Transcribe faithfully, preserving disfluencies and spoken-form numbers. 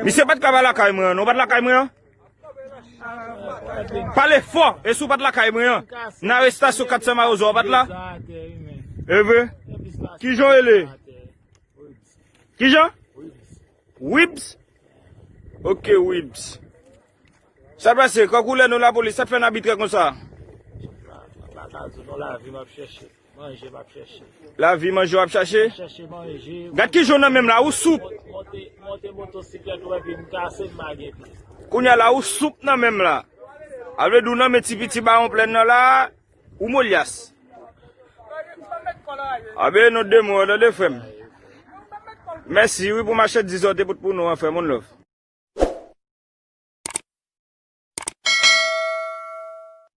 Misye pa t ka pa lakay mwen an, non, ou pa t lakay mwen an? Pale fò, e si w pa t lakay mwen an? Nan arestasyon kat san mawozo, ou pa t la? Evre? Kijan w rele? Kijan? Wibs? Ok, Wibs. Sa pase, kankou lè nou lapolis, sa t fè n abitrè konsa? Lavi, manje w ap chache. Gad kijan w nan menm la, ou soup. Monte motosiklèt ou epi m kase m pa gen pye. Kounye a la, ou soup nan menm la. A vle di w nan men ti piti bawon plèn nan la, ou molyas. Abe, non de mo, tande frè m. Mèsi, wi, pou machandiz ou te pote pou nou an, frè m, one love.